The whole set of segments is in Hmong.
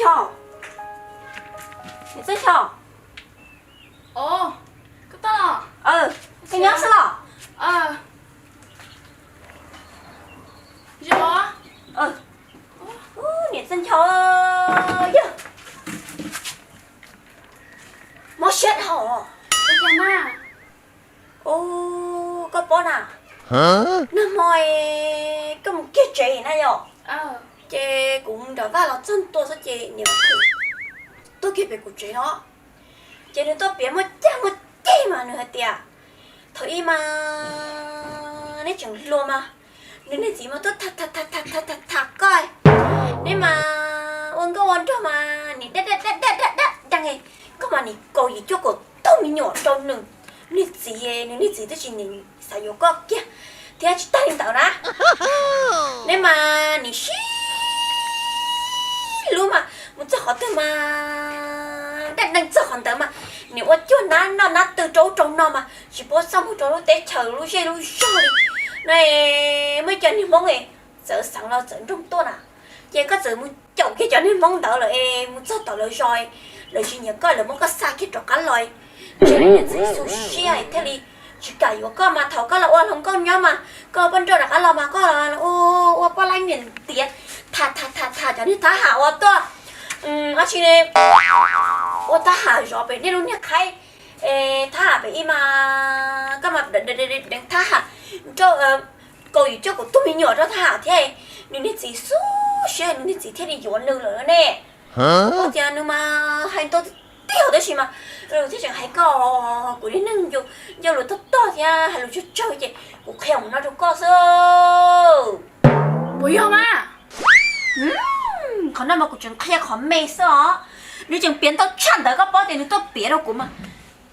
Niam Txawj Ncho, koj nyob xwb los? Niam Txawj Ncho, yog mob siab dhau. Ua, koj paub na, nag hmo koj mus kiag tsev na yom, ces kuv nram vaj los txog ntua xwb ces niam Vam Khwb tuaj kiag pem kuv tsev no, ces nws tuaj piav muaj cag muaj ceg mas nws hais tias, thaum ub mas neb tseem hluas mas nws niag txiv mas tuaj tham tham tham tham tham koj, neb mas ua nkauj ua nraug mas nim dab dab dab dab dab dab dab, koj mas nim kaus yim cuaj kaum tug me nyuam rau nws niag txiv, nws niag txiv twb tsis nim xav yuav koj kiag thiab. Tsis tag li ntawd na, neb mas nim sib hlub mas mus txog qhov twg mas dab neeg txog qhov ntawd mas nim ua cuag nab noj nab tw rau ub rau no mas tsis paub txaj muag rau lub teb chaws lub zej lub zog li. No muaj ib co niag Hmoob txawv xeev los txawv nroog tuaj na, ces koj txawm mus caum kiag cov niag Hmoob ntawd lawm es mus txog tom lawv zos, lawv tsis nyiam koj lawv muab koj xa kiag rov qab los, ntshe niam txiv xu siab thiaj li tsis kam yuav koj mas thaum koj los ua hluas nkauj nyob mas koj poj nrauj rov qab los mas koj ua poj laib niam tiav tham tham tham tham cov niag thab ham uas tuaj, ua tsi, ua thab ham zov pem nej lub niag qhaib, thab ham pem ib mas koj mas deev thab ham nrauj kaus yim cuaj kaum tug me nyuam rau thab ham thiab, nws niag txiv xu siab nws niag txiv thiaj li yuav nws lawm ne. Ua tias nws mas hais ntau tiag tiag tab sis mas thiaj tseem hais koj, kuv niag neeg ncauj lus tog tog thiab hais lus tsawg tsawg ces kuv qhia mus no rau koj xwb. Puas yog mas? Qhov no mas kuv tseem qhia qhov me xwb os. Nws tseem piav ntau tshaj ntawd, koj paub tias nws tuaj piav rau kuv mas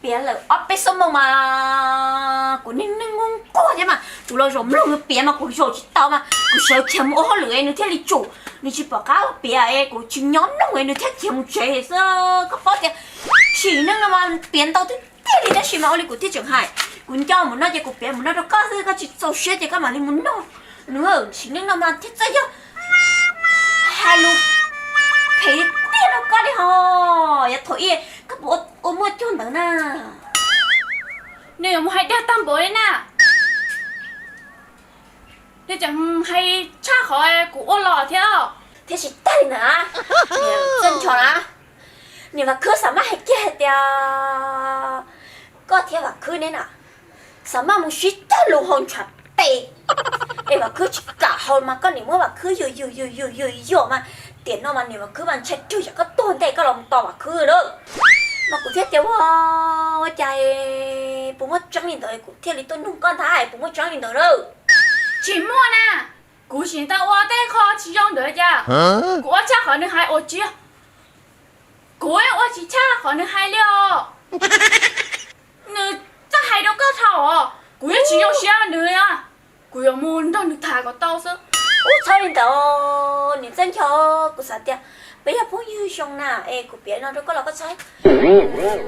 piav lawm ob peb xuab moos mas kuv niag neeg nquag nquag thiab mas kuv los zaum mloog nws piav mas kuv zaum tsis tau mas kuv sawv khiav mus ua hauj lwm es nws thiaj li tsum, nws tsis pom qab piav es kuv tsis nyob mloog es nws thiaj khiav mus tsev xwb. Koj paub tias sim neej no mas piav ntau tiag tiag li tab sis mas ua li kuv thiaj tseem hais, kuv nco mus no ces kuv piav mus no rau koj xwb, koj tsis txaus siab ces koj mam li mus nug nws. Sim neej no mas thiaj txawj yog hais lus phem tiag rau koj li hos. Yav thaum ub koj puas ua muaj cuag ntawd na? Nej yuav mus hais dag tag npaum li na, nej tseem hais tshaj qhov kuv ua los thiab. Thiab tsis tag li ntawd, niam Txawj Ncho na, niam Vam Khwb xav maj hais kiag hais tias koj thiab Vam Khwb neb na xav maj mus sib cog lus haus ntshav tes es Vam Khwb tsis kam haus mas koj nim muab Vam Khwb yuam yuam yuam yuam yuam mas tiam no mas niam Vam Khwb mas ntshai rau yam koj tuag ntej koj los mus tos Vam Khwb lawm. Mas kuv thiaj tias ua, ua cas puas muaj tseeb li ntawd, kuv thiaj li tuaj nug koj ntag, puas muaj tseeb li ntawd lawm? Tsis muaj na, kuv tsis tau ua tej qho tsis zoo ntawd cas. Kuv ua tshaj qhov nws hais ua tsis, kuv ua tsis tshaj qhov nws hais li os. Nws txawj hais rau koj dhau os, kuv yeej tsis zoo siab nws, kuv yuav mus nrog nws tham kom tau xwb. Ub, txhob li ntawd niam Txawj Ncho, kuv xav tias peb yog phooj ywg zoo na es kuv piav no rau koj los koj txhob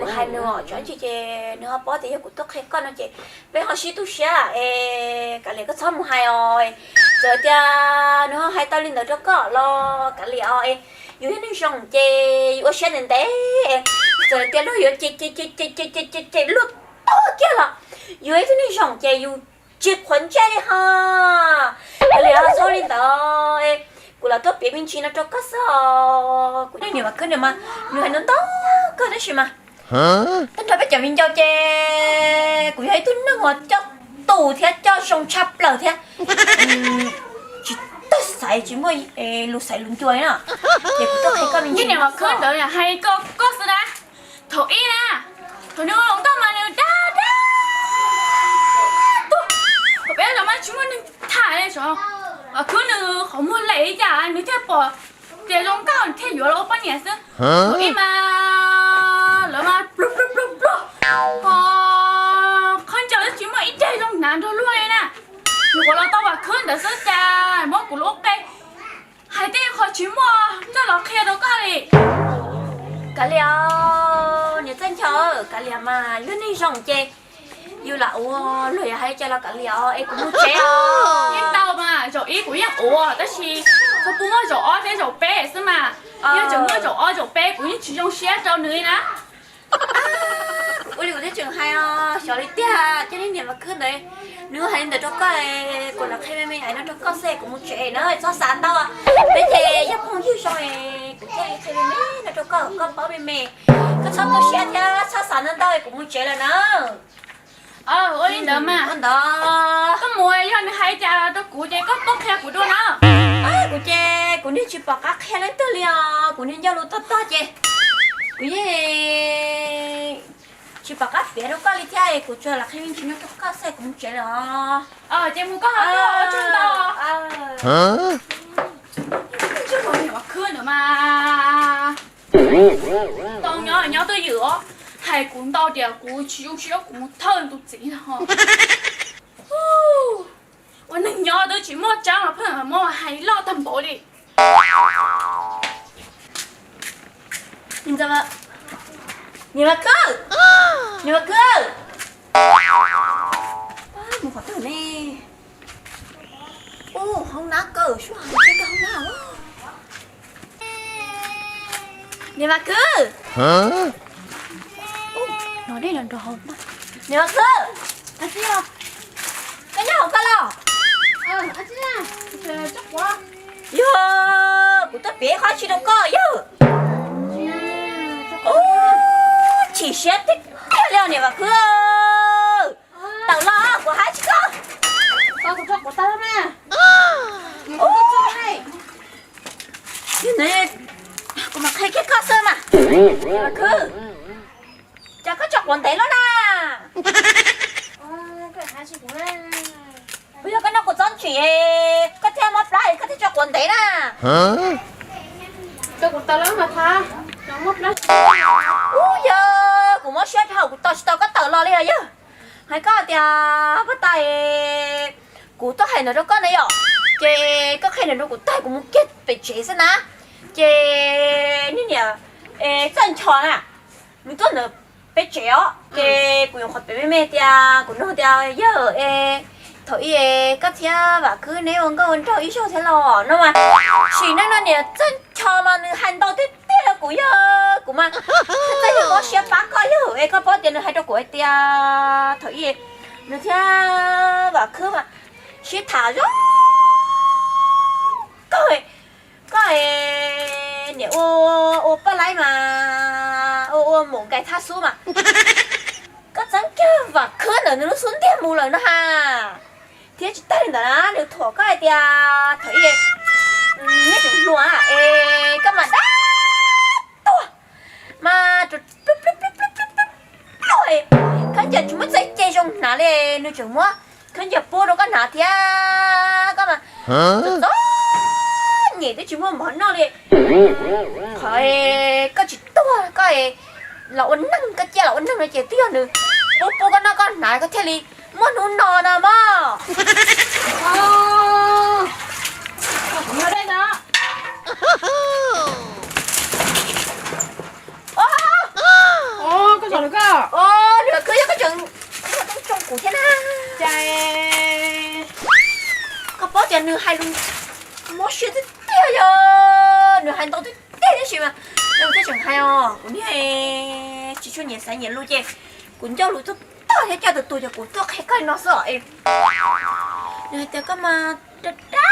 mus hais nws os, tsam ib ntsis ces nws ho paub tias yog kuv tuaj qhia koj no ces peb ho sib tu siab es kav liam koj txhob mus hais os. Txawm tias nws ho hais tau li ntawd rau koj los kav liam os, yus yog neeg zoo ces yus ua siab ntev ntev, txawm tias luag yuav cem cem cem cem cem cem cem luag tuag kiag los yus yog ib tug neeg zoo ces yus tsis qhuav ntsej li ho. Kav liam, txhob li ntawd, kuv los tuaj piav me ntsis no rau koj xwb os. Kuv niam Vam Khwb nws mas nws hais ntau ntau kawg tab sis mas tag nrho peb cov viv ncaus ces kuv yog ib tug neeg uas coj tus thiab coj zoo tshaj plaws thiab tsis tag xaiv tsis muaj lus xaiv lus ncua li na. Ces kuv tuaj qhia koj me ntsis. Niam Vam Khwb ntawd hais koj xwb na. Thaum ub na, thaum nws ua hluas nkauj mas nws dag dag tuag, thaum peb los mas tsis muaj neeg tham li os. Vam Khwb nws qhov muag lem li cas nws thiaj pom tias zoo nkauj nws thiaj yuav los ua poj niam xwb. Thaum ub mas lawv mas pluag pluag pluag pluag, ho qhov ncauj twb tsis muaj ib daim zoo hnav nrog luag li na. Nws ua los tau Vam Khwb ntawd xwb cas muab kuv lub qe hais tej qho tsis muaj coj los qhia rau koj li. Kav liam, niam Txawj Ncho, kav liam mas yog neeg zoo ces yus lam ua, luag yuav hais li cas los kav liam os, es kuv mus tsev os. Yeej tau mas, zaum ib kuv yeej ua tab sis Txhob pub muab zaum ob thiab zaum peb xwb mas. Yog tseem muab zaum ob zaum peb kuv yeej tsis zoo siab rau nws li na. Ua li kuv twb tseem hais os, xyov li tiag, cov niag niam Vam Khwb ntawd, nws hais li ntawd rau koj, kuv lam qhia me me hais no rau koj xwb, kuv mus tsev na, txhob xav ntau. Peb ces yog phooj ywg zoo, kuv thiaj li qhia me me no rau koj, koj paub me me. Koj txhob tu siab thiab txhob xav ntau ntau, kuv mus tsev lawm na. Ua li ntawd mas, ua ntawd koj mus, yog nws hais cas rau kuv ces koj tuaj qhia kuv dua na. Kuv ces kuv niag tsis pom qab qhia leej twg li os, kuv niag ncauj lus tog tog ces kuv yeej tsis pom qab piav rau koj li thiab, kuv tsuas lam qhia me ntsis no rau koj xwb, kuv mus tsev lawm os. Ces mus koj ho tuaj, ua tsaug ntau. Ntsuag niam Vam Khwb ntawd mas, tau nyob nyob twj ywm os, hais kuv ntau tias kuv tsis zoo siab kuv mus thawj tus txiv no. Ua neeg nyob twb tsis muaj tsaab los pheej muab hais loj tag npaum li. Niam Vam Khwb, niam Vam Khwb, mus qhov twg ne? Ub, hoob nab kawg, sub hais kawg hoob nab. Niam Vam Khwb, no dej los nrog hauv. Niam Vam Khwb, koj nyob hauv koj los? Yog, kuv tuaj piav qhov tsi rau koj yog. Ub, chim siab tiag tiag li os niam Vam Khwb. Tawm los kuv hais tsis koj. Kuv mam qhia kiag koj xwb mas. Niam Vam Khwb, cas koj tso quav ntev loj na? Puas yog koj noj kuv txob ntsim, koj thiaj mob plab, koj thiaj tso quav ntev na? Ub, yog kuv mob siab dhau kuv tos tsis tau koj tawm los li os yog. Hais koj tias pab tais, kuv tuaj hais ntawd rau koj na yom, ces koj qhia ntawd rau kuv tag kuv mus kiag pem tsev xwb na. Ces niag niam Txawj Nchos na, nws tuaj ntawm peb tsev os, ces kuv nyuam qhuav piav me me tias kuv nug tias yawg es, thaum ub koj thiab Vam Khwb neb ua nkauj ua nraug ib zaug thiab los no mas. Sim neej no niam Txawj Nchos mas nws hais ntau tiag tiag rau kuv yog kuv mas, txawj yog mob siab pab koj yog es koj paub tias nws hais rau kuv hais tias thaum ub nws thiab Vam Khwb mas sib tham zoo kawg. Koj niam ua, ua poj laib mas ua, ua mus nkais thab xub mas, koj txeeb kiag Vam Khwb ntawm nws lub xub ntiag mus lawm no ha. Thiab tsis tag li ntawd na, nws thuam koj hais tias thaum ub neb tseem hluas es koj mas dab tuag mas pluag, khaub ncaws tsis muaj txoj ce zoo hnav li, nws tseem muab khaub ncaws pub rau koj hnav thiab koj mas txom nyem twb tsis muaj mov noj li. Qhov koj tsis tuag koj los ua neeg, koj ciaj los ua neeg no ces twb yog nws pub pub koj noj koj hnav koj thiaj li muaj hnub no na mog. Koj tseem tsoo kuv thiab na. Koj paub tias nws hais lus mob siab tiag tiag yog nws hais ntau tiag tiag tab sis mas nws twb tseem hais os, kuv niag tsis tshua nyiam xaiv nyiam lus ces kuv ncauj lus txog tag thiab coj tus tus ces kuv tuaj qhia koj li no xwb os. Nws hais tias koj mas dab dab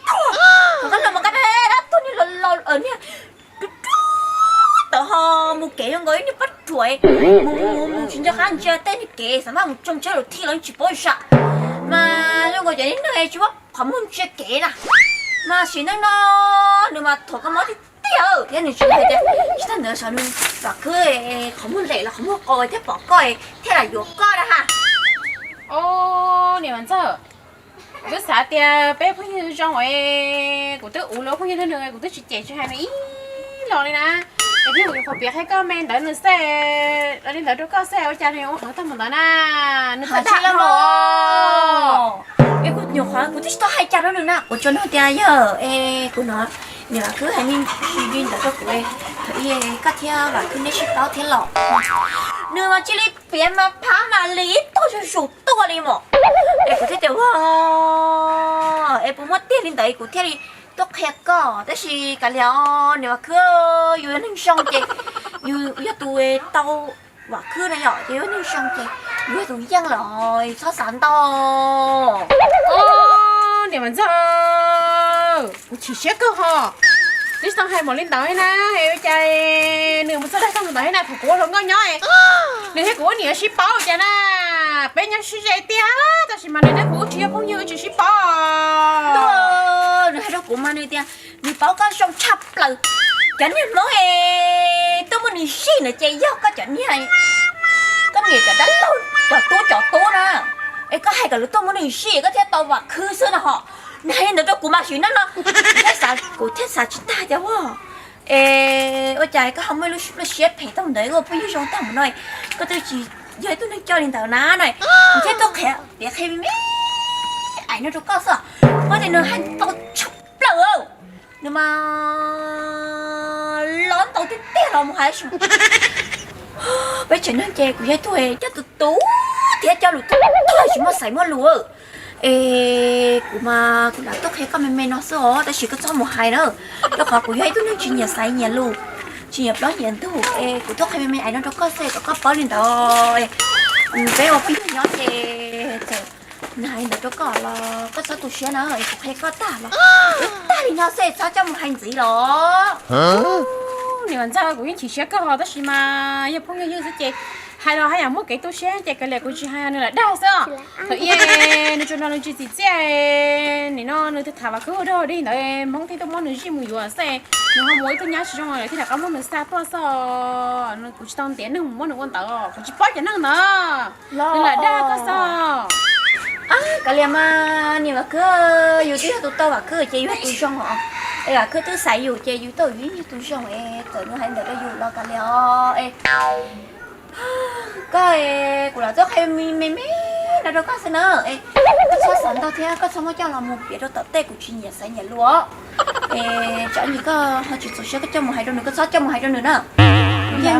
tuag, koj los mas koj dab dab tuag niag laus laus niag rub rub tawv ho mus kev zoo nkaus ib niag pab ruam mus mus mus tsis nco qab ntsia tej niag kev xav maj mus tsoo tsab lus thij los tsis paub zam mas zoo nkaus cov niag neeg tsis muaj qhov muag ntsia kev na. Mas sim neej no nws mas thuam koj mob tiag tiag thiab nws tseem hais tias tsis tag ntawd xyov nws Vam Khwb qhov muag lem los qhov muag qau thiaj pom koj thiaj lam yuav koj na ha. Niam Vam Ntxawg, kuv twb xav tias peb phooj ywg zoo es kuv twb ua lub phooj ywg nws, kuv twb tsis cem tsis hais nws ib los li na. Es thiab kuv nyuam qhuav piav qhia koj me ntawd nws xwb, li ntawd rau koj xwb ua cas nws ua heev tag mus ntawd na. Nws txawm dab los. Es kuv nyuam qhuav kuv twb tsis tau hais cas rau nws na, kuv tsuas nug tias yawg es kuv hnov niam Vam Khwb hais me ntsis li ntawd rau kuv, thaum ub koj thiab Vam Khwb neb sib paub thiab los? Nws mas cia li piav mas phab mas li ib tug zuj zus tuaj li mos. Es kuv thiaj tias ua, es puas muaj tiag li ntawd kuv thiaj li Tuaj qhia koj tab sis kav liam, niam Vam Khwb, yus yog neeg zoo ces yus yog tus tau Vam Khwb na yom, ces yus yog neeg zoo ces yus yog tus yeej lawm, txhob xav ntau. Niam Vam Ntxawg, kuv chim siab kawg hos. Twb tsis tau hais npaum li ntawd na, es ua cas nws mus txog dag tag ntawd na, thaum kuv ua hluas nkauj nyob, nws thiab kuv ua niam sib paub cas na, peb nyob sib ze tiag, tab sis mas nws thiab kuv wb tsis yog phooj ywg, wb tsis sib paub. Nws hais rau kuv mas nws tias nws paub koj zoo tshaj plaws. Cov niag Hmoob es tuaj muaj nws zij ntawd ces yog koj cov niag, koj niam cov dab laug, cov tub cov tub na. Es koj hais kom lawv tuaj muaj nws zij koj thiaj tau Vam Khwb xwb no hos. Nws hais li ntawd rau kuv mas sim neej no kuv thiaj xav, kuv thiaj xav tsis tag tias ua, es ua cas koj ho muaj lub siab phem tau ntawd, ua phooj ywg zoo tag mus no, koj twb tsis yog ib tug neeg coj li ntawd na no. Kuv thiaj tuaj qhia, piav qhia me me ais no rau koj xwb, koj tias nws hais tau tshaj plaws. Nws mas los ntau tiag tiag los mus hais. Peb tsev neeg ces kuv yog ib tug coj tus tub thiab coj lus tuag tsis muaj xaiv muaj lus. Es kuv mas kuv lam tuaj qhia koj me me no xwb os, tab sis koj txhob mus hais na, rau qhov kuv yog ib tug neeg tsis nyiam xaiv nyiam lus, tsis nyiam plaub nyiam ntug. Es kuv tuaj qhia me me ais no rau koj xwb kom koj paub li ntawd. Peb ua phooj ywg nyob ces txawm nws hais li ntawd rau koj los koj txhob tu siab na, es kuv qhia koj tag los tag li no xwb, txhob coj mus hais ntxiv los. Niam Vam Ntxawg, kuv yeej chim siab kawg hos tab sis mas yog phooj ywg xwb ces hais los haj yam muaj kev tu siab ces kav liam kuv tsis hais, nws lam dag xwb. Thaum ub nws tsuas nrog nws tsis txim txiaj, nim no nws tham Vam Khwb ua dog dig ntawd Hmoob thiaj tuaj muab nws zij mus yuav xwb, nws ho mus ua ib tug nyab tsis zoo lawm thiaj rov qab muab nws xa tuaj xwb. Kuv tsis tau ntiav neeg mus muab nws ua ntawd, kuv tsis paub cov neeg ntawd. Nws lam dag koj xwb. Kav liam mas niam Vam Khwb, yus twb yog tus tau Vam Khwb ces yus yog tus zoo os. Es Vam Khwb twb xaiv yus ces yus tau yus yeej yog tus zoo es txawm nws hais ntawd rau yus los kav liam os. Koj, kuv lam tuaj qhia me me no rau koj xwb na. Koj txhob xav ntau thiab koj txhob muab coj los mus piav rau tom tej, kuv tsis nyiam xaiv nyiam lus. Es tsam ntsis koj ho tsis txaus siab koj coj mus hais rau nws, koj txhob coj mus hais rau nws na. Yeej,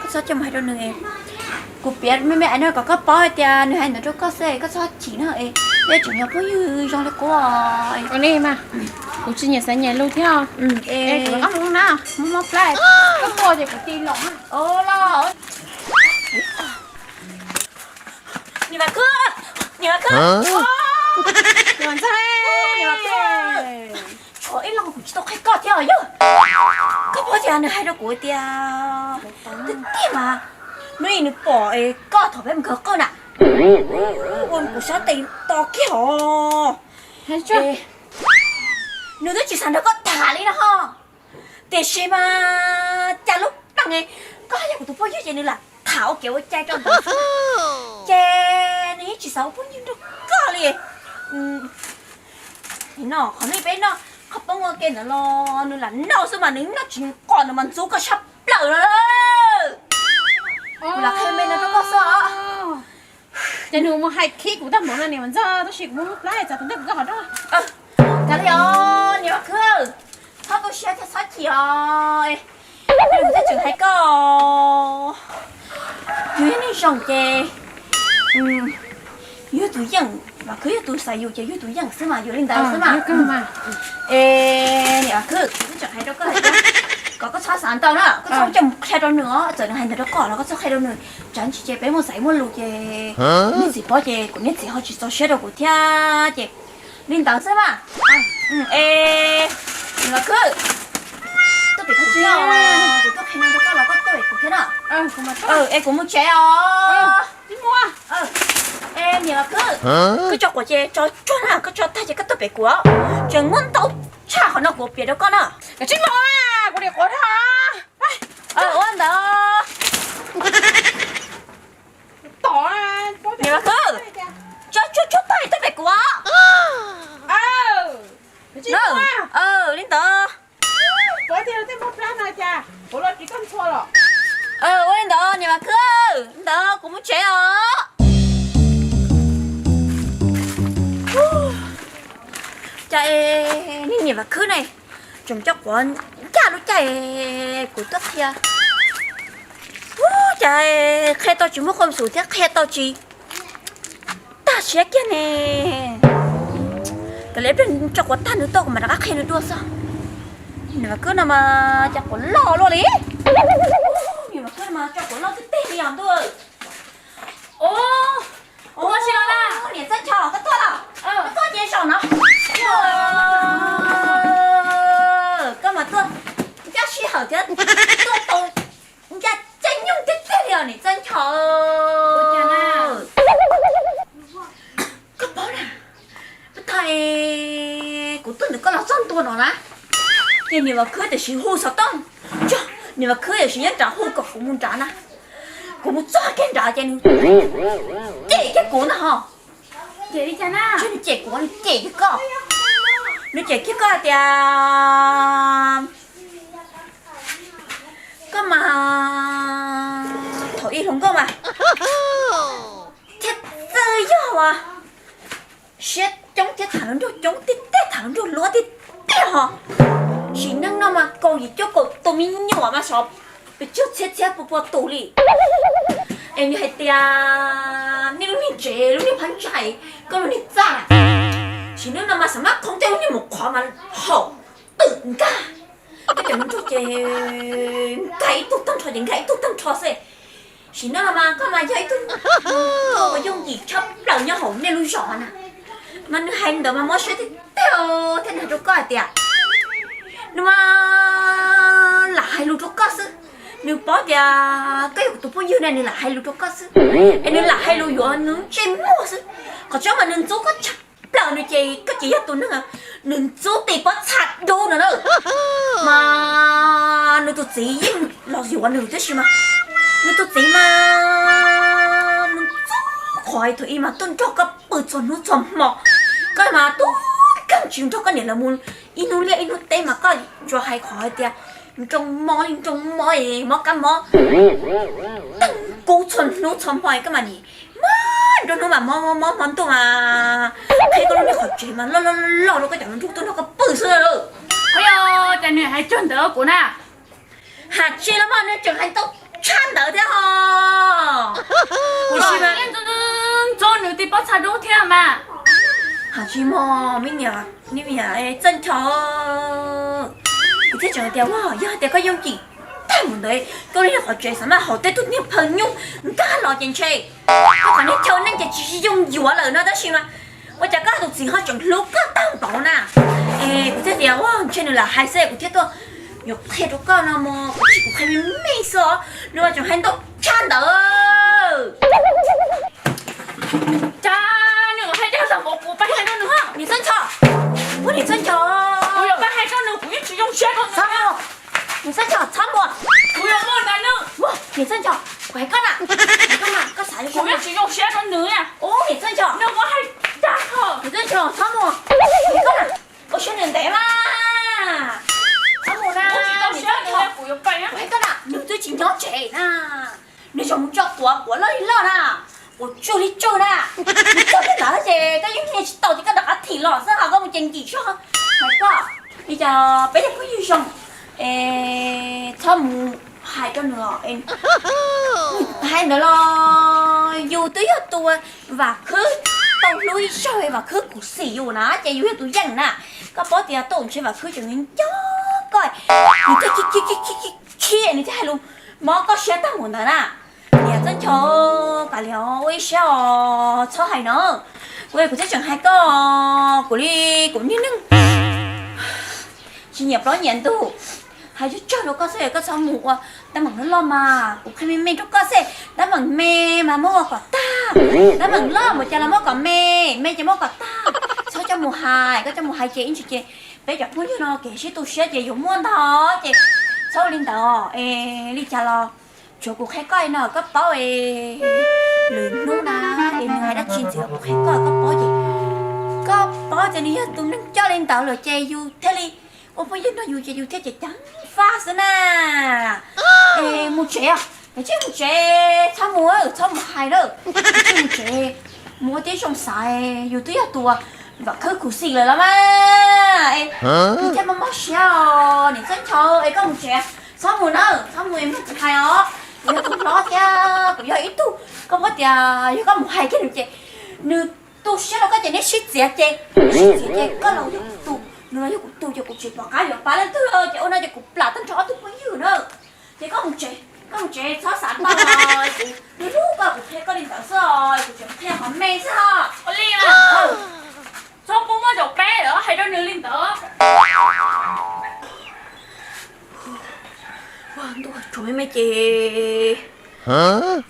koj txhob coj mus hais rau nws. Kuv piav me me ais no kom koj paub hais tias nws hais ntawd rau koj xwb, koj txhob chim na. Peb tseem yog phooj ywg zoo li qub. Ua li mas, kuv tsis nyiam xaiv nyiam lus thiab. Kuv rov qab mus na, muab mob plab, koj tuaj ces kuv tig los. Niam Vam Khwb, niam Vam Khwb, niam Vam Khwb, tshuav ib lo kuv tsis tau qhia koj thiab os yog. Koj paub tias nws hais rau kuv tias, twb tiag mas, hnub ib nws pom koj thaum peb mus khaws qwj na, ua kuv sab tes to kiag os. Nws twb tsis xav nrog koj tham li no ho, tiam sis mas cas lub plees koj yog kuv tus phooj ywg ces nws lam tham ua kev ua cai rau ntawd xwb, ces nws yeej tsis xav ua phooj ywg nrog koj li. No qhov nej peb noj qhov poob ua ke ntawd los nws lam noj xwb mas nws noj tsis qos, nws mas ntxub koj sab plaws no. Kuv lam qhia me no rau koj xwb os. Ces nws mus hais khib kuv tag npaum no niam Vam Ntxawg, tab sis kuv muab plab txav tus ntej kuv koj qhov rooj. Kav liam os niam Vam Khwb, txhob tu siab thiab txhob chim os. Kuv twb tseem hais koj, yus yog neeg zoo ces yus yog tus yeej, Vam Khwb yog tus xaiv yus ces yus yog tus yeej xwb mas, yus li ntawd xwb mas. Es niam Vam Khwb, kuv twb tseem hais rau koj hais tias kom koj txhob xav ntau na, koj txhob coj mus qhia rau nws os, txawm nws hais ntawd rau koj los koj txhob qhia rau nws. Tsam ntsis ces peb muaj xaiv muaj lus ces niag txiv paub ces kuv niag txiv ho tsis txaus siab rau kuv thiab ces li ntawd xwb mas. Es niam Vam Khwb, tuaj pem kuv thiab, kuv tuaj qhia no rau koj los koj tuaj pem kuv thiab na. Es kuv mus tsev os. Es niam Vam Khwb, koj tso quav ces tso tsuag na, koj tso tag ces koj tuaj pem kuv os. Tseem muaj ntau tshaj qhov no kuv piav rau koj na. Koj tsis mloog, kuv dim quav dhau. Ua ntawd. Niam Vam Khwb, tso tsuag tsuag tag tuaj pem kuv os. Li ntawd. Ua li ntawd niam Vam Khwb, li ntawd kuv mus tsev os. Cas niam Vam Khwb ne, tseem coj quav ncaj lub caij kuv tuaj qhia. Ub, cas qhia tau tsis muaj khuam xum thiab qhia tau tsis tag siab kiag ne. Kav liam, tso quav tag nws tuaj kuv mam rov qab qhia nws dua xwb. Niam Vam Khwb no mas cas quav loj luaj li. Niam Vam Khwb no mas tso quav loj tiag tiag li os ntuj. Ua, ua tsis los na. Niam Txawj Ncho, koj tuaj los? Koj tuaj ces zaum no. Koj mas tuaj ncaj sij hawm thiab, tuaj tau ncaj caij nyoog tiag tiag li os niam Txawj Ncho. Koj paub na, thaum kuv tuaj ntawm koj los txog ntua no na, ces niam Vam Khwb tiam sis hu xov tooj, niam Vam Khwb tiam sis nyob nrad hu kom kuv mus nrad na. Kuv mus txog kiag nrad ces nws cem kiag kuv ntag ho. Nws cem kuv, nws cem kiag koj. Nws cem kiag koj hais tias koj mas thaum ub hluas nkauj mas thiab txawj yog as, siab coob thiab tham hluas nraug coob tiag tiag, tham hluas nraug luag tiag tiag ho. Sim neej no mas kaum yim cuaj kaum tus me nyuam mas xyov pes tsawg txhiab txhiab pua pua tus li. Es nws hais tias nej lub niag tsev lub niag phab ntsa, koj lub niag txaj, sim neej no mas xav mab khoov tej lub niag mus qhov mas haum twm nkag. Koj cov hluas nraug ces nkag ib tug tag nrho ces nkag ib tug tag nrho xwb. Sim neej no mas koj mas yog ib tug nkauj uas yooj yim tshaj plaws nyob hauv nej lub zos na. Mas nws hais ntawd mas mob siab tiag tiag thiab nws hais rau koj hais tias nws mas lam hais lus rau koj xwb. Nws paub tias koj yog kuv tus phooj ywg na nws lam hais lus rau koj xwb. Es nws lam hais lus yuav nws ntsej muag xwb. Qhov tseeb mas nws ntxub koj tshaj plaws nws ces koj ces yog tus neeg nws ntxub tis pob txha dub no na. Mas nws tus txiv yeej los yuav nws tab sis mas nws tus txiv mas nws ntxub qhov thaum ub mas tuaj nrog koj pw txhua hnub txhua hmo. Koj mas tub kawg tsis nrog koj niam lawv mus ib hnub liaj ib hnub teb mas koj tsuas hais qhov hais tias nroo mob li nroo mob es mob kab mob teeb kub txhua hnub txhua hmo es koj mas nim mas nruab hnub mas mob mob mob hmo ntuj mas qhib koj lub niag qhov tsev mas loj loj loj rau koj cov hluas nraug tuaj nrog koj pw xwb lawm. Ua cas nws hais cuag ntawd kuv na? Hais tsis los mas nws tseem hais tau tshaj ntawd thiab ho. Kuv sim mas ntxub nws tis pob txha dub thiab mas. Hais tsis mog, me niam, me niam Txawj Ncho, kuv thiaj tseem hais tias yog hais tias koj yooj yim tag mus ntawd, koj lub niag qhov tsev xav mas haum tej tug niag phaw nyuj nkag los ces ntshe koj qhov niag chaw neej ces tsis yooj yuav lawm no tab sis mas ua cas koj tus txiv ho tseem hlub koj tag npaum na. Es kuv thiaj tias ua ntshe nws lam hais xwb kuv thiaj tuaj yuav qhia rau koj no mog, kuv tsis, kuv qhia me me xwb os, nws mas tseem hais ntau tshaj ntawd. Cas nws hais dag tag npaum kuv pab hais rau nws. Niam Txawj Ncho, ua niam Txawj Ncho, kuv yuav pab hais rau nws, kuv yeej tsis zoo siab rau nws. Niam Txawj Ncho txhob mus, kuv yuav mus ntawm nws. Niam Txawj Ncho, kuv hais koj na, koj na, koj xav zoo, kuv yeej tsis zoo siab rau nws. Ua niam Txawj Ncho, nws muab hais dag tag, niam Txawj Ncho txhob mus, kuv hais koj na, ua siab ntev ntev mas txhob mus na, niam Txawj Ncho, kuv hais koj na, nws twb tsis nyob tsev na. Nws tseem mus tso quav, quav loj li loj na, quav tsawg li tsawg na. Nws tso tej ntawd ces koj yeej nyiag tsis tau ces koj rov qab thim los xwb ho koj mus ces nkim zog. Hais koj, li cas peb cov phooj ywg zoo, es txhob mus hais rau nws os. Nws hais ntawd los yus twb yog tus Vam Khwb tau hlub ib zaug, Vam Khwb khuv xim yus na ces yus yog tus yeej na. Koj paub tias tuaj ntshe Vam Khwb tseem nco koj, nws thiaj khib, nws thiaj hais lus mob koj siab tag npaum ntawd na. Niam Txawj Ncho, kav liam ua ib siab os, txhob hais no. Kuv, kuv thiaj tseem hais koj, kuv li kuv niag neeg tsis nyiam plaub nyiam ntug, hais tsawg tsawg rau koj xwb, koj txhob mus ua teeb meem loj loj mas. Kuv qhia me me rau koj xwb, teeb meem me mas muab ua kom tag, teeb meem loj npaum cas los muab kom me, me ces muab kom tag. Txhob coj mus hais, koj coj mus hais ces ib ntsis ces peb cov phooj ywg no kev sib tu siab ces yuav muaj ntag ces txhob ua li ntawd. Es li cas los tsuav kuv qhia koj no koj paub es lwm hnub na, es nws hais dab tsi ntxiv los kuv qhia koj, koj paub ces, koj paub tias nws yog tus neeg coj li ntawd lawm ces yus thiaj li ua phooj ywg nrog yus ces yus thiaj ceev ceev faj xwb na. Es mus tsev, es tsis mus tsev, txhob mus, txhob mus hais na. Tsis mus tsev, mus ua tib zoo xaiv, yus twb yog tus Vam Khwb khuv xim lawm los mas. Yus thiaj mob mob siab os niam Txawj Ncho, es koj mus tsev, txhob mus na, txhob mus es mloog kuv hais os. Kuv yog tus hlob thiab kuv yog ib tug, koj paub tias yog koj mus hais kiag nws ces nws Tu siab rau koj ces neb sib txiav ces, neb sib txiav ces koj los yog kuv tug, nws los yog kuv tug ces kuv tsis pom qab yuav pab leej twg ces ua no ces kuv plam tag nrho ob tug phooj ywg na. Ces koj mus tsev, koj mus tsev txhob xav ntau, kuv hlub hlub koj kuv qhia koj li ntawd xwb, kuv tseem qhia qhov me xwb os. Ua li, txhob pub muab zaum peb hais rau nws li ntawd. Ua ntuj, tshuav me me ces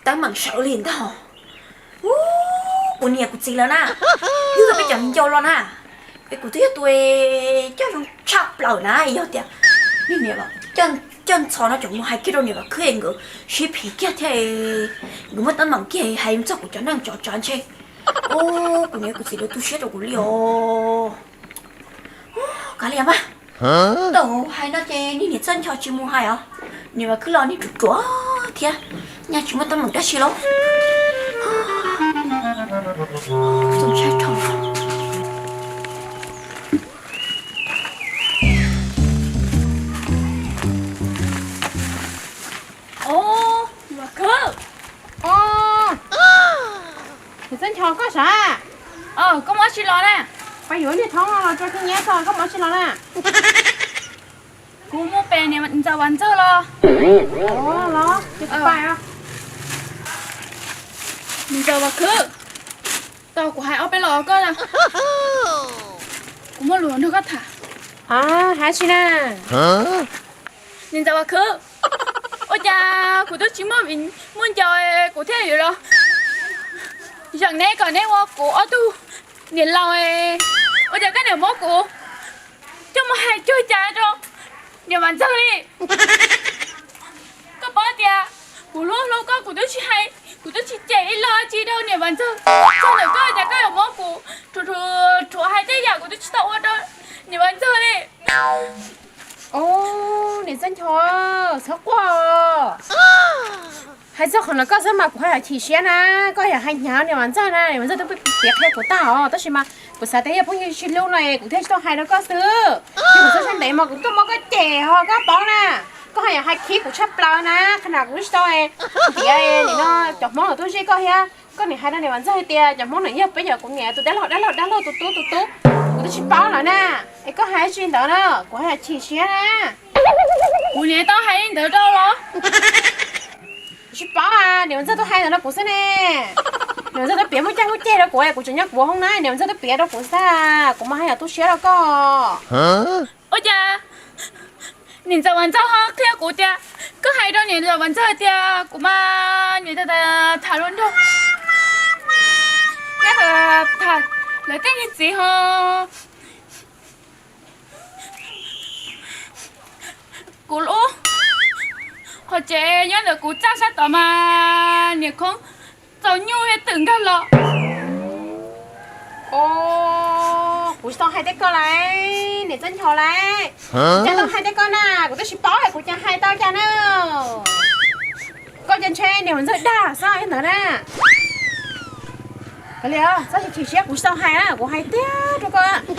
teeb meem sawv li ntag. Ub, kuv niam kuv txiv lawv na, yug tau peb cov me ncau los na, es kuv twb yog tus coj zoo tshaj plaws na. Yog tias nej niam coj ntxhov no tseem mus hais kiag rau niam Vam Khwb es nkawd sib phiv kiag thiab, nkawd muaj teeb meem kiag hais txog kuv cov neej cov tsav ntshe, ub, kuv niam kuv txiv lawv tu siab rau kuv li os. Kav liam mas, tau hais no ces niag niam Txawj Ncho tsis mus hais os, niam Vam Khwb los niag ruam ruam thiab, nyaj tsis muaj teeb meem dab tsi lauj. Txaus ntshai dhau. Os, Vam Khwb. Os, niam Txawj Ncho koj sav? Koj mus dab tsi los na? Pab yuav niag thoob no los tso khib nyiab txog, koj mus dab tsi los na? Kuv mus pem niam ntxawm Vam Ntxawg los. Los, ces kuv pais os. Niam ntxawm Vam Khwb, tos kuv hais ob peb los koj, kuv muaj lus nrog koj tham. Hais dab tsi na? Niam ntxawm Vam Khwb, ua cas kuv twb tsis muaj viv muaj ncaus kuv thiaj yuav los zeem neb kom neb ua kuv ob tug niam laus, ua cas koj niam muab kuv coj mus hais cuag cas rau niam Vam Ntxawg li. Koj paub tias kuv hlub hlub koj, kuv twb tsis hais, kuv twb tsis cem ib lo tsi rau niam Vam Ntxawg, txog ntawm koj cas koj yuav muab kuv rhuav rhuav hais tej yam kuv twb tsis tau ua rau niam Vam Ntxawg li. Os, niam Txawj Ncho, txhob quaj. Hais txog qhov no koj xwb mas kuv ho yog chim siab na. Koj yog hais hnyav niam Vam Ntxawg na, niam Vam Ntxawg twb piav qhia kuv tag os, tab sis mas kuv xav tias yog phooj ywg tsis hlub no es kuv thiaj tsis tau hais rau koj xwb. Ces kuv txog sab ntev mas kuv tuaj muab koj cem ho koj paub na. Koj ho yog hais khib kuv tshaj plaws na, qhov no kuv tsis tau tias nim no cov Hmoob los tuaj zij koj thiab, koj nim hais rau niam Vam Ntxawg hais tias cov Hmoob no yog peb cov kuv niam tus dab laug dab laug dab laug tus tub tus tub, kuv twb tsis paub lawm na. Es koj hais tsis ntawd na, kuv ho yog chim siab na. Kuv niam tau hais li ntawd rau los? Kuv tsis paub, niam Vam Ntxawg twb hais ntawd rau kuv xwb ne. Niam Vam Ntxawg twb piav muaj caj muaj ceg rau kuv, kuv tseem nyob kuv hoob na, niam Vam Ntxawg twb piav rau kuv xwb, kuv mas haj yam tu siab rau koj. Ua cas niam ntxawm Vam Ntxawg ho qhia kuv tias koj hais rau niam ntxawm Vam Ntxawg tias kuv mas niam ntxawm tham luag nraug, tham lawv tej niag txiv ho. Kuv lub qhov tsev nyob ntawm kuv txaj sab tod mas niam khoob txaus nyuj thiab twm nkag los. Kuv tsis tau hais tej koj lawm, niam Txawj Ncho lawm. Kuv cas tau hais tej koj na, kuv twb tsis paub es kuv cas hais tau cas na. Koj cas ntshe niam Vam Ntxawg dag xwb ntawd na. Kav liam, txhob chim siab, kuv tsis tau hais na, kuv hais tiag rau koj, kuv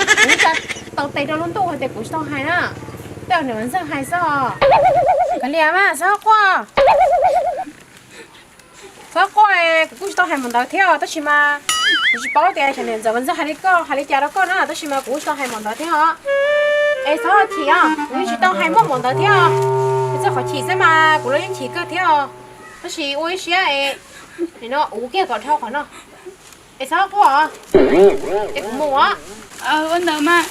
tau tes rau lub ntuj hais tias kuv tsis tau hais na. Tej niam Vam Ntxawg hais xwb. Kav liam mas, txhob quaj. Txhob quaj, kuv kuj tsis tau hais npaum ntawd thiab os, tab sis mas kuv tsis paub tias xyov niam ntxawm Vam Ntxawg hais li koj, hais li cas rau koj na, tab sis mas kuv kuj tsis tau hais npaum ntawd thiab os. Es txhob chim os, kuv yeej tsis tau hais muaj npaum ntawd thiab os. Es txog qhov chim xwb mas kuv los yeej chim kawg thiab os. Tab sis ua ib siab es, nim no uv kiag kom dhau qhov no. Es txhob quaj os. Es kuv mus os. Ua ntawd mas.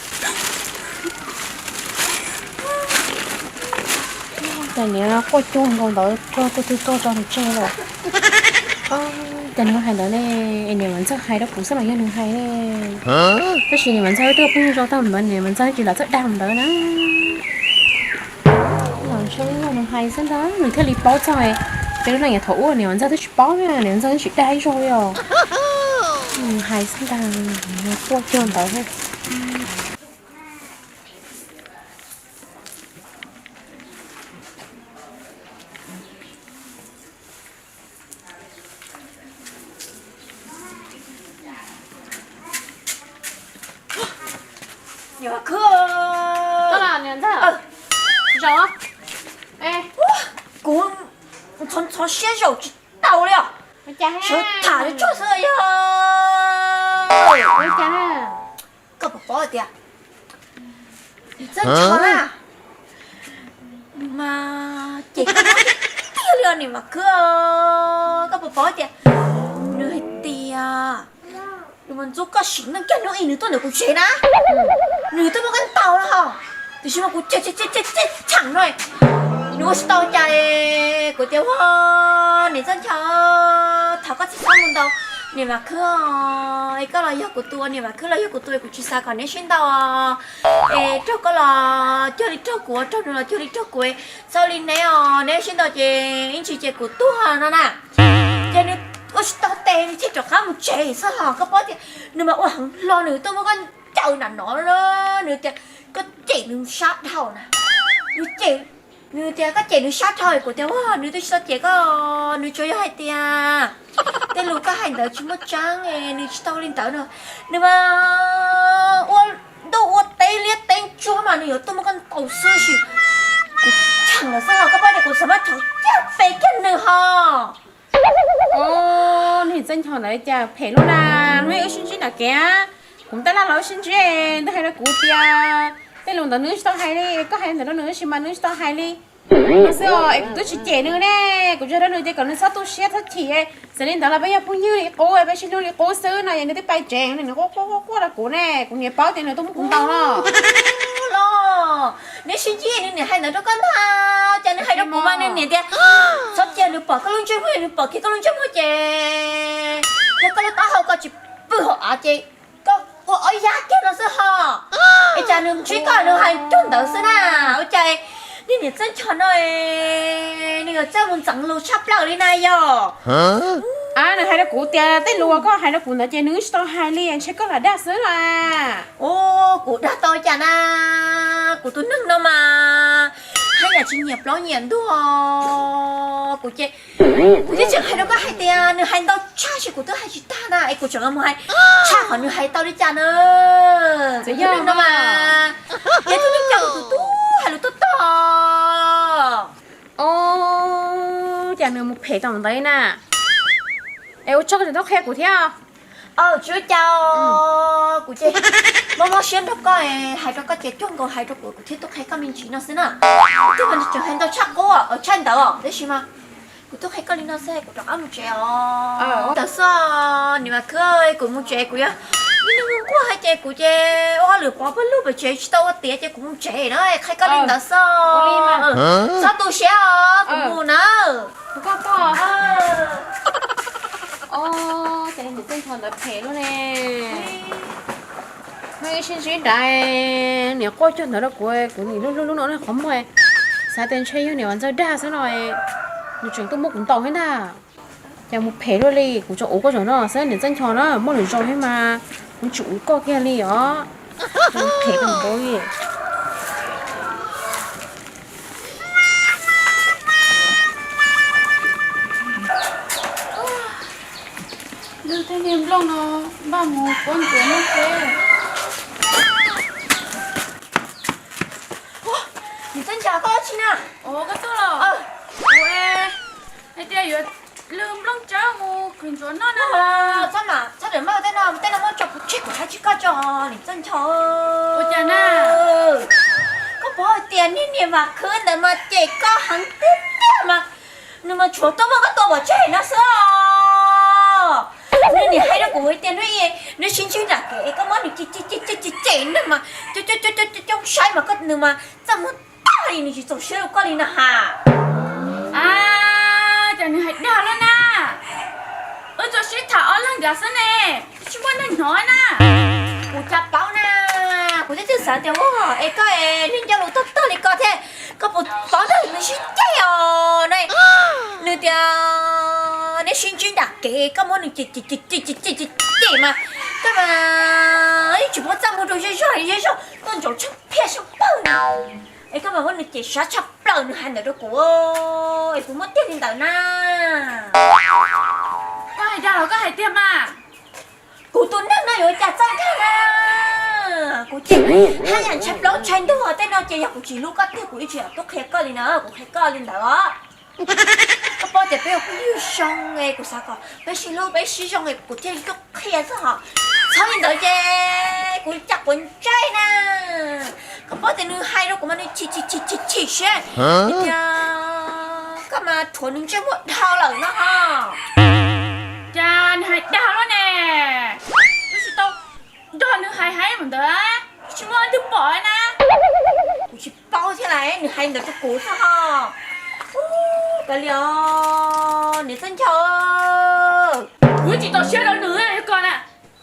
Cas niam quaj cuag nkaus ntawd, tuaj tuaj tuaj tso nws tseg lawm. Cas nws hais ntawd ne? Es niam Vam Ntxawg hais rau kuv xwb los yog nws hais ne? Tab sis niam Vam Ntxawg twb pheej zoo tag ntawd, niam Vam Ntxawg tsis lam txawj dag ntawd na. Los ntshe yog nws hais xwb ntag nws thiaj li paub txog. Ces lub neej yav thaum ub niam Vam Ntxawg twb tsis paub na, niam Vam Ntxawg twb tsis dag ib zaug li os. Nws hais xwb ntag, nws quaj cuag ntawd thiab. Niam Vam Khwb. Zaum. Kuv ntxhov ntxhov siab zaum tsis tau li os. Sawv tham li tsuag xwb yog. Ua cas na? Koj puas paub tias nws txawj ncho na, nws mas cem koj tiag tiag li os niam Vam Khwb. Koj puas paub tias nws hais tias nws mas ntxub koj sim neej kiag hnub ib nws tuaj ntawm kuv tsev na, nws twb muab koj ntaus no ho, tiam sis mas kuv cem cem cem cem tsham no, nws ua tsis tau cas. Kuv tias ua niam Txawj Ncho, thov koj txhob mus ntaus niam Vam Khwb, es koj los yog kuv tus, niam Vam Khwb los yog kuv tus, kuv tsis xav kom neb sib ntaus, es raug koj los cuag li raug kuv, raug nws los cuag li raug kuv, txhob li neb os, neb sib ntaus ces ib ntsis ces kuv tuag no na. Ces nws ua tsis tau tes nws thiaj rov qab mus tsev xwb ho. Koj paub tias nws mas ua heev hlo, nws tuaj muab koj ncaws nram no, nws tias koj cem nws sab dhau na, nws cem, nws tias koj cem nws sab dhau. Kuv tias ua nws twb tsis tau cem koj, nws tsuas yog hais tias tej lus koj hais ntawd tsis muaj tseeb, nws tsis tau li ntawd no. Nws mas ua ntuj ua teb liab teb ntsuab mas nws yuav tuaj muab koj ntaus xwb sis. Kuv cheem lawm xwb ho, koj paub tias kuv xav muab rhov kiag pes kiag nws ho. Niam Txawj Ncho ntawd cas phem luaj na, hnub ib wb sib ntsib nram kev, kuv ntaj laj los wb sib ntsib, nws hais rau kuv tias tej lus ntawd nws tsis tau hais li, koj hais ntawd rau nws sis mas nws tsis tau hais li no xwb os. Es kuv twb tsis cem nws ne, kuv tsuas hais rau nws tias kom nws txhob tu siab txhob chim, txawm li ntawd los peb yog phooj ywg li qub, peb sib hlub li qub xwb no, es nws twb pais tsev, nws quaj quaj quaj rau kuv ne, kuv niam paub tias nws tuaj muab kuv ntaus no. Los neb sib ntsib nws niam hais ntawd rau koj ntag, cas nws hais rau kuv mas nws niam tias txhob cia nws pom koj lub ntsej muag, nws pom kiag koj lub ntsej muag ces yog koj lub taub hau koj tsis pw hauv av ces koj ua ob yab kiag no xwb ho. Es cas nws ntsib koj nws hais cuag ntawd xwb na. Ua cas niag niam Txawj Ncho no nws yuav txawj mus ntxeev lus tshaj plaws li na yog? Nws hais rau kuv tias tej lus uas koj hais rau kuv ntawd ces nws tsis tau hais li, ntshe koj lam dag xwb los. Ua kuv dag tau cas na, kuv tus neeg no mas haj yam tsis nyiam plaub nyiam ntug. Kuv ces kuv twb tseem hais rau koj hais tias nws hais ntau tshaj sis kuv twb hais tsis tag na, es kuv tseem mus hais tshaj qhov nws hais tau li cas na. Kuv tus neeg no mas yog tus neeg coj tus tub hais lus toj tog. Cas nws mus phem tau ntawd na. Es ua tsaug koj tseem tuaj qhia kuv thiab. Tsis ua cas, kuv ces mob mob siab nrog koj, hais rau koj ces cuag nkaus hais rau kuv, kuv thiaj tuaj qhia koj me ntsis no xwb na. Kuv twb tseem hais ntau tshaj qub, tshaj ntawd tab sis mas kuv tuaj qhia koj li no xwb kuv rov qab mus tsev os. Ntawd xwb, niam Vam Khwb, kuv mus tsev kuv yog ib tug neeg nquag hais ces kuv ces ua hauj lwm pov pawg lug pem tsev tsis tau ua tiav ces kuv mus tsev na, qhia koj li ntawd xwb. Txhob tu siab os, kuv mus na. Ces niam Txawj Ncho ntawd phem luaj ne. Hnub ib sib ntsib nrad, niam quaj cuag ntawd rau kuv, kuv nim lub hlub lub no qhov muag, xav tias ntshe yog niam Vam Ntxawg dag xwb no, nws tseem tuaj muab kuv ntaus thiab ntag. Cas mus phem luaj li, kuv tsuas uv koj zaum no xwb niam Txawj Ncho na, muaj lwm zaus thiab mas kuv tsis uv koj kiag li os. Phem kawg nkaus li. Lub teb niag nplooj no npaj mus puab ntxuav noj teb. Niam Txawj Ncho, koj ua dab tsi na? Koj tuaj los? Kuv hais tias yuav lwm nplooj tsawb mus khwv ntxuav noj na. Txhob mas, txhob rawm maj tej no, tej no muab tso kuv tseg kuv hais tsis koj tso, niam Txawj Ncho. Ua cas na? Koj paub hais tias niag niam Vam Khwb ntawd mas cem koj heev tiag tiag mas, nws mas tshuav tuaj muab koj tua pov tseg no xwb os. Nws nim hais rau kuv hais tias hnub, nws sib ntsib nram kev koj muab nws cem cem cem cem nws mas coob coob saib mas koj nws mas txaj muag tag li, nws tsis txaus siab rau koj li na has. Cas nws hais dag lawm na. Wb tsuas sib tham ob leeg nrad xwb ne, tsis muaj neeg hnov na. Kuv cas paub na, kuv twb tsis xav tias ua es koj es niag ncauj lus tag tag li ko thiab, koj puas paub nws sib ceg os na. Nws tias neb sib ntsib nram kev koj muab nws cem cem cem cem mas, koj mas tsis muaj txaj muag rau zej zog zej zog tuaj ntsaum tshaj phiaj tshaj pawg na. Es koj mas muab nws cem sab tshaj plaws, nws hais ntawd rau kuv es kuv muab tiag li ntawd na. Koj hais dag los koj hais tiag mas. Kuv tus neeg no yuav cas txawj dag na. Kuv ces haj yam ntshai plaub ntshai ntug, tej no ces yog kuv tsis hlub koj tiag kuv yeej tsis tuaj qhia koj li na, kuv qhia koj li ntawd os. Koj paub tias peb ua phooj ywg zoo es kuv xav kom peb sib hlub peb sib zoo es kuv thiaj li tuaj qhia xwb hos. Txhob li ntawd ces kuv cam quav ntsej na. Koj paub tias nws hais rau kuv mas nws chim chim chim chim chim siab. Tias koj mas rhuav nws ntsej muag dhau lawm no ho. Cas nws hais dag luaj ne. Twb tsis tau nrog nws hais hais mus ntawd, twb tsis muaj leej twg pom na. Kuv tsis paub thiab las, nws hais ntawd rau kuv xwb ho. Kav liam, niam Txawj Nchog, kuv tsis txaus siab rau nws li ko na.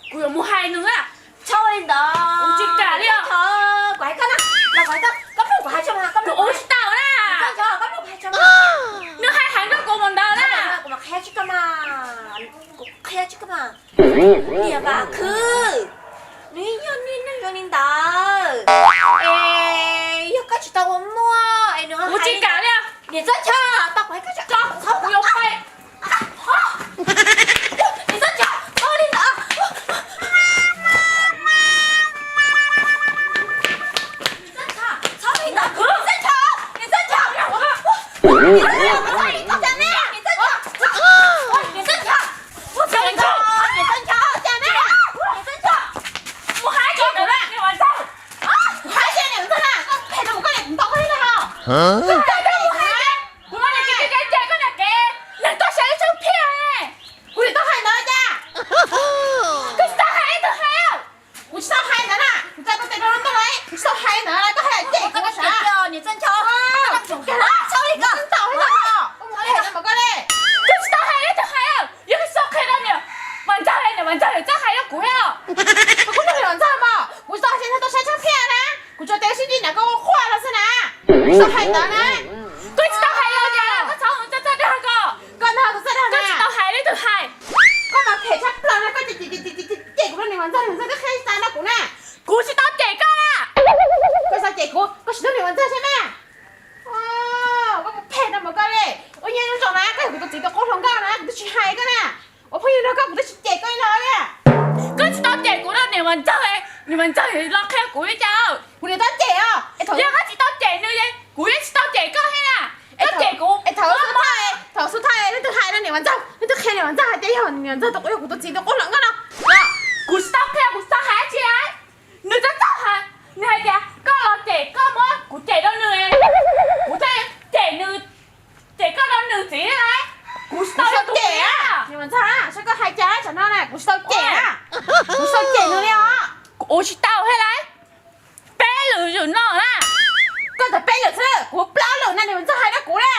Kuv yuav mus hais nws na. Txhob li ntawd, kuv tsis kam li os. Kuv hais koj na, los kuv hais koj, koj mloog kuv hais tso mas, koj mloog kuv hais tso mas. Nws hais heev rau kuv mus ntawd na. Kuv mam qhia tsis koj mas, kuv qhia tsis koj mas. Niam Vam Khwb, nws yog niag neeg zoo li ntawd. Es yog koj tsis tau ua muaj es nws, kuv tsis kam li. Niam Txawj Nchog, tau kuv hais koj tso, kuv yuav pais. Niam Txawj Nchog, txhob li ntawd. Niam Txawj Nchog, txhob li ntawd, niam Txawj Nchog, niam Txawj Nchog. Niam Txawj Nchog, txhob li ntawd, niam Txawj Nchog, niam Txawj Nchog, txhob li ntawd, niam Txawj Nchog, niam Txawj Nchog. Mus hais rau niam Vam Ntxawg, niam Vam Ntxawg, kuv hais rau niam Vam Ntxawg na, koj phem rau kuv, koj niam kuv ntaus koj thiab na ho. Koj phem rau kuv, kuv mas niam kev kev kev koj niam kev, niam toj siab ib tsoom phiaj ne. Kuv niam tau hais ntawd cas? Koj tsis tau hais, ib tug hais. Kuv tsis tau hais ntawd na, kuv tsa tau tes rau lub ntuj lawm, kuv tsis tau hais ntawd, koj hais cem kuv sav. Niam Txawj Nchog, txhob li koj, txhob li koj, koj tsis tau hais, ib tug hais, yog koj tsis tau qhia rau niam Vam Ntxawg, niam Vam Ntxawg txhob hais rau kuv thiab. Kuv tsis tau hais, niam Vam Ntxawg mas kuv tsis tau hais, tsis tau saib tshaj phiaj na, kuv tsuas tias sib ntsib niam koj ua quaj los xwb na, tsis tau hais ntawd na. Koj tsis tau hais los cas, koj txhob ua txaj txaj dag ko. Koj nrog kuv txaj dag, koj tsis tau hais, ib tug hais. Koj mas phem tshaj plaws na, koj cem cem cem cem cem kuv rau niam Vam Ntxawg, niam Vam Ntxawg twb qhia tsis tau rau kuv na. Kuv tsis tau cem koj. Koj tsis tau cem kuv, koj tsis hlub niam Vam Ntxawg thiab na. Koj mus phem rau mus koj li. Ua nyiaj ua zoo na, koj yog kuv tus txiv tus qub hluas nkauj na, kuv twb tsis hais koj na. Ua phooj ywg nrog koj kuv twb tsis cem koj li los. Koj tsis tau cem kuv rau niam Vam Ntxawg, niam Vam Ntxawg los qhia kuv li cas. Kuv niam tau cem os. Yog koj tsis tau cem nws, kuv yeej tsis tau cem koj thiab na. Koj cem kuv, thaum xub thawj, thaum xub thawj leej twg hais rau niam Vam Ntxawg, leej twg qhia niam Vam Ntxawg hais tias yog niam Ntxawg tus qub, yog kuv tus txiv tus qub hluas nkauj no. Kuv tsis tau qhia, kuv tsis tau hais dab tsi. Nws txawj txawj hais, nws hais tias koj los cem, koj muab kuv cem rau nws, kuv thiaj cem nws, cem koj rau nws txiv lauj. Kuv tsis tau cem. Niam Vam Ntxawg, saib koj hais cas tsam no na, kuv tsis tau cem na. Kuv tsis tau cem nws li os. Kuv ua tsis tau thiab lauj. Peb lwm zaum no na. Koj tau peb lwm xwb, kuv plaub lwm na, niam Vam Ntxawg hais rau kuv na.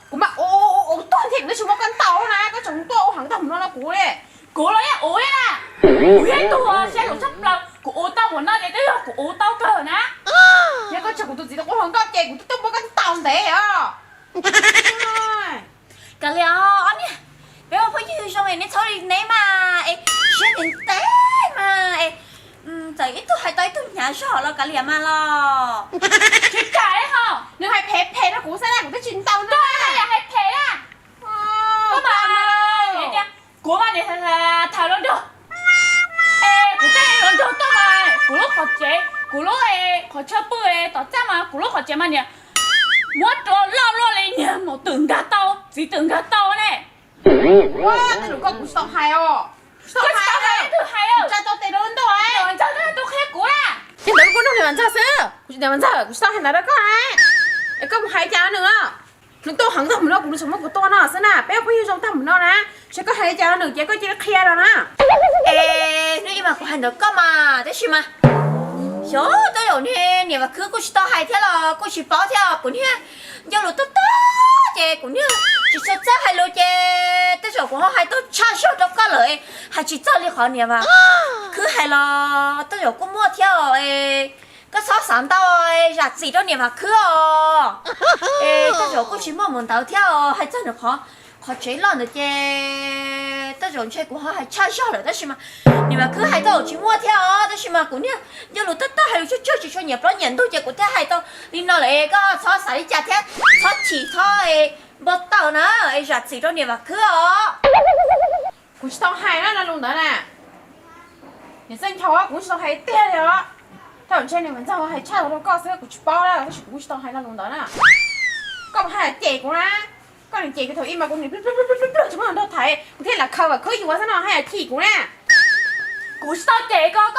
Kuv mas ua ua ua tuag nthi kuv twb tsis muab koj ntaus na, koj tseem tuaj ua heev tag mus no rau kuv li. Kuv los yeej ua na, kuv yog ib tug siab zoo tshaj plaws, kuv ua tau mus no ces twb yog kuv ua tau kawg na. Yog koj tso kuv tus txiv tus qub hluas nkauj ces kuv twb tuaj muab koj ntaus ntev os. Kav liam os, ob niag, peb ua phooj ywg zoo es neb txhob li neb mas es siab ntev ntev mas es txawm ib tug hais tau ib tug hnyav zog los kav liam mas los. Tsis kam li ho, nws hais phem phem rau kuv xwb na, kuv twb tsis ntaus nws na. Hais phem na. Kuv mas niam tham hluas nraug, es kuv tej hluas nraug tuaj mas kuv lub qhov tsev, kuv lub qhov chaw pw tom txaj mas kuv lub qhov tsev mas niam muab rau loj luaj li, niag maum twm nkag tau, txiv twm nkag tau ne. Tej lus ko kuv tsis tau hais os. Koj tsis tau hais, twb hais, tsa tau tes rau lub ntuj. Niam Vam Ntxawg twb qhia kuv na. Ces ntawd kuv nug niam Vam Ntxawg xwb, niam Vam Ntxawg kuv tsis tau hais ntawd rau koj na. Es koj mus hais cas rau nws no? Nws tuaj heev tag mus no kuv, nws tseem muab kuv tua no xwb na, peb ua phooj ywg zoo tag mus no na. Seb koj hais li cas rau nws ces koj cia li qhia los na. Es hnub ib mas kuv hais ntawd koj mas, tab sis mas xyov tej zaum niag niam Vam Khwb kuj tsis tau hais thiab los kuj tsis paub thiab, kuv niag ncauj lus tuag tuag ces kuv niag tsis tshua txawj hais lus ces tej zaum kuv ho hais tau tshaj zog rau koj lawm. Hais tsis txog li qhov niam Vam Khwb hais los tej zaum kuj muaj thiab os. Koj txhob xav ntau, zam txim rau niam Vam Khwb os. Es tej zaum kuj tsis muaj mus ntawd thiab os, hais txog nws qhov, qhov tsev loj ntawd ces tej zaum ntshe kuv ho hais tshaj zog lawm, tab sis mas niam Vam Khwb hais tau tsis muaj thiab os, tab sis mas kuv niag ncauj lus tuag tuag hais lus tsuag tsuag tsis tshua nyiam plaub nyiam ntug ces kuv thiaj hais tau li no lawm. Koj txhob xav li cas thiab txhob chim txhob npau taws na, es zam txim rau niam Vam Khwb os. Kuv tsis tau hais na lo lus ntawd na. Niam Txawj Nchog, kuv tsis tau hais tiag li os. Thaum ntshe niam Vam Ntxawg hais tshaj rau koj xwb kuv tsis paub na, tab sis kuv tsis tau hais lo lus ntawd na. Koj hais cem kuv na. Koj niam cem kuv thaum ub mas kuv niam plawg plawg plawg tsis muaj hluas nraug tham, kuv thiaj lam khaws Vam Khwb yuav xwb no, hais cem kuv na. Kuv tsis tau cem koj.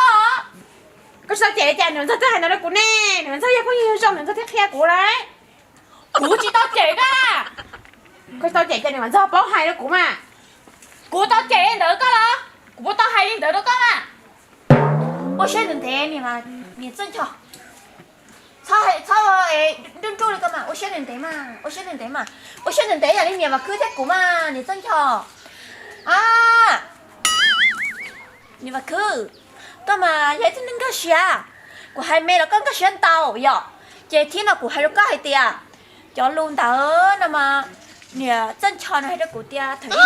Koj tsis tau cem cas? Niam Ntxawg twb hais ntawd rau kuv ne, Niam Ntxawg yog phooj ywg zoo, Niam Ntxawg thiaj qhia kuv lauj. Kuv tsis tau cem koj. Koj tsis tau cem cas Niam Ntxawg paub hais rau kuv mas. Kuv tau cem li ntawd koj los? Kuv puas tau hais li ntawd rau koj mas? Ua siab ntev ntev, niam Txawj Ncho. Txhob, txhob nruj nruj li koj mas, ua siab ntev ntev mas, ua siab ntev ntev mas, ua siab ntev ntev yam li niam Vam Khwb thiab kuv mas, niam Txawj Ncho. A, niam Vam Khwb, koj mas yog ib tug neeg nkag siab. Kuv hais me los koj nkag siab ntau yom. Ces thiab no kuv hais rau koj hais tias cov lus ntawd no mas niam Txawj Ncho nws hais rau kuv tias thaum ub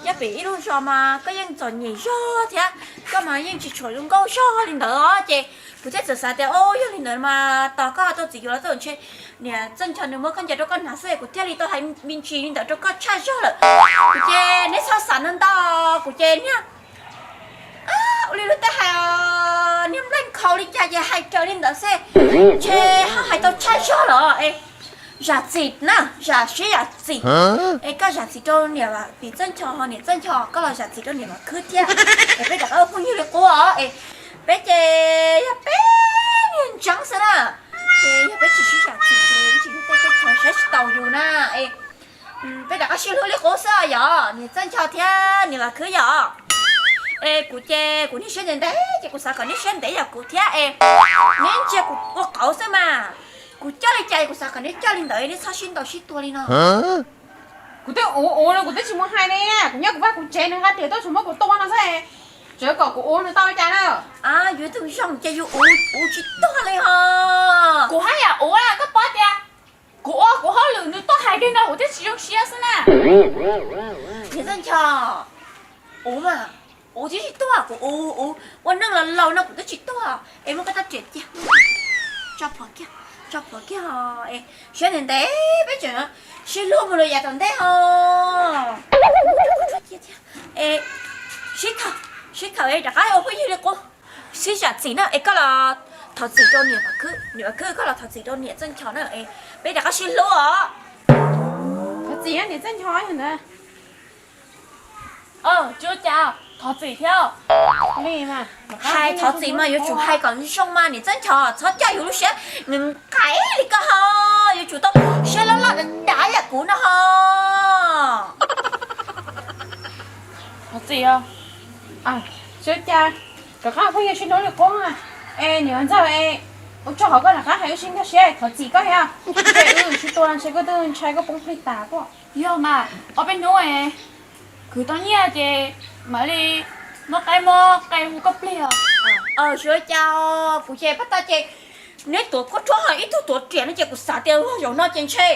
nyob pem ib lub zos mas koj yeej txom nyem zog thiab, koj mas yeej tsis tshua zoo nkauj zog li ntawd os. Ces kuv thiaj txawm xav tias o, yog li ntawd mas tos koj tau txiv yuav los tau ntshe niam Txawj Ncho nws muab koj ncaws rau koj hnav xwb, kuv thiaj li tau hais me ntsis li ntawd rau koj tshaj zog lawm. Kuv ces neb txhob xav ntau ntau, kuv ces niag ua li lub tej hais niag nplaig nkhaus li cas ces hais raws li ntawd xwb, ntshe ho hais tau tshaj zog los es zam txim na, zam siab zam txim. Es koj zam txim rau niam Vam Txawj Ncho, niam Txawj Ncho koj los zam txim rau niam Vam Khwb thiab. Es peb rov qab ua phooj ywg li qub os. Es peb ces yog peb niag ntseeb xwb na, ces yog peb tsis sib zam txim ces tsis muaj tej teb chaws saib tsis taus yus na. Es peb rov qab sib hlub li qub xwb yom niam Txawj Ncho thiab niam Vam Khwb yom. Es kuv ces kuv niag siab ntev ntev ces kuv xav kom neb siab ntev yam kuv thiab es neb ntsia kuv ua qauv xwb mas. Kuv coj li cas kuv xav kom neb coj li ntawd, neb txhob sib ntaus sib tua li no. Kuv twb ua ua no kuv twb tsis muaj hais ne, kuv nyob kuv vaj kuv tsev nws nqa riam tuaj tsuas muab kuv tua no xwb, tseem kom kuv ua nws tau li cas na. Yus tus zoo ces yus ua tsis tuag li ho. Kuv haj yam ua, koj paub tias kuv ua kuv hauj lwm nws tuaj hais kiag no kuv thiaj tsis zoo siab xwb na. Niam Txawj Ncho, ua mas, ua tib si tuag kuv ua, ua neej los laus no kuv twb tsis tuag es muab koj rab riam cia, tso plhuav kiag, tso plhuav kiag. Siab ntev ntev peb tseem sib hlub mus rau yav tom ntej ho. Sib tham, sib tham es rov qab ua phooj ywg li qub. Sib zam txim na es koj los thov txim rau niam Vam Khwb, niam Vam Khwb koj los thov txim rau niam Txawj Ncho na es peb rov qab sib hlub os. Thov txim niam Txawj Ncho ntag. Tsis ua cas, thov txim thiab. Hais thov txim mas yuav tsum hais kom zoo mas niam Txawj Ncho, txhob coj yus lub siab nqaim li koj ho, yuav tsum tau siab loj loj dav dav yam kuv no ho. Thov txim, tsis ua cas, rov qab phooj ywg sib hlub li qub. Es niam Ntxawg, ua tsaug qhov koj rov qab hais wb sib nkag siab, thov txim koj thiab. Ces wb sib tua ntshe koj twb ntshai koj poob plig tas tuaj. Yog mas, ob peb hnub khwv tau nyiaj ces mam li muab qaib muab qe hu koj plig os. Tsis ua cas, kuv ces pab tag ces neb tuav kua rhuab ho ib tug tuav riam no ces kuv xav tias zaum no ces ntshe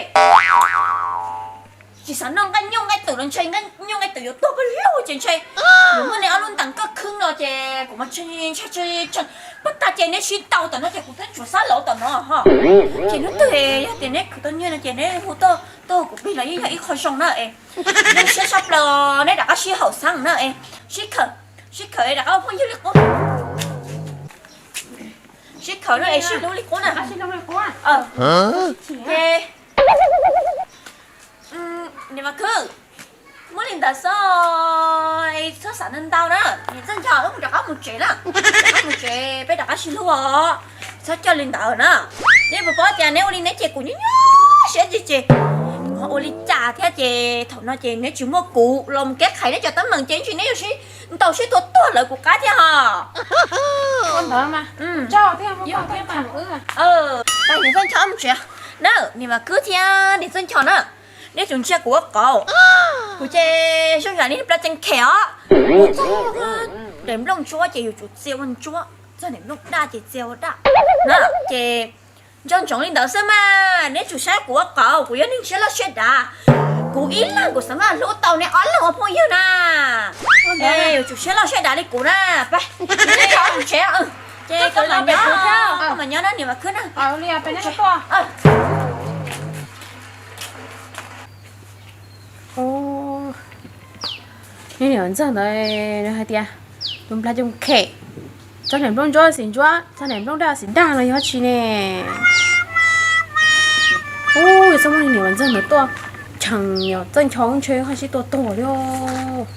tsis xav noj nqaij nyuj nqaij twm los ntshe nqaij nyuj nqaij twm yuav tuag pawg lug ces ntshe yuav muaj neb ob lub ntees koj khwb no ces kuv mas ntshai ntshai ntshai. Pab tag ces neb sib tau tom no ces kuv twb tsuas xab lauv tom no ho. Ces hnub twg yog tias neb khwv tau nyiaj no ces neb hu tuaj, tuaj hu kuv plig los yeej yog ib qho zoo na es. Zoo siab tshaj plaws, neb rov qab sib haum xeeb na es. Sib khawm, sib khawm rov qab ua phooj ywg li qub. Sib khawm no es sib hlub li qub na. Ces niam Vam Khwb, muab li ntawd xwb, txhob xav ntau ntau na. Niam Txawj Ncho, wb mus rov qab mus tsev na. Rov qab mus tsev peb rov qab sib hlub os. Txhob coj li ntawd na. Neb puas paub tias neb ua li neb ces kuv nyuaj nyuaj siab ces ces ua li cas thiab ces thaum no ces neb tsis muaj kuv los mus kev qhais neb cov teeb meem ces ntshe neb yuav sib ntaus sib tua tuag lawv kuv qab thiab ho. Niam Txawj Ncho, mus tsev na. Niam Vam Khwb thiab niam Txawj Ncho na, neb tsum ntsia kuv ua qauv. Kuv ces zoo yam li plas tsees khem os. Txog daim nplooj ntsuab ces yuav tsum txia ua ntsuab, txog daim nplooj daj ces txia ua daj na. Ces nco ntsoov li ntawd xwb mas, neb tsum saib kuv ua qauv, kuv yog neeg siab loj siab dav. Kuv ib leeg kuv xav maj hlub tau neb ob leeg ua phooj ywg na. Yuav tsum siab loj siab dav li kuv na. Pab, neb tso mus tsev. Ces koj mam nyob, koj mam nyob na niam Vam Khwb na. Niam Ntxawg ntawd nws hais tias tus nplas coos khem, txog daim nplooj ntsuab xim ntsuab, txog daim nplooj daj xim daj los yog tsi ne? Ub, yog txhob muaj niam Ntxawg ntawd tuaj cheem niam Txawj Ncho ntshe ho sib tua tuag li os.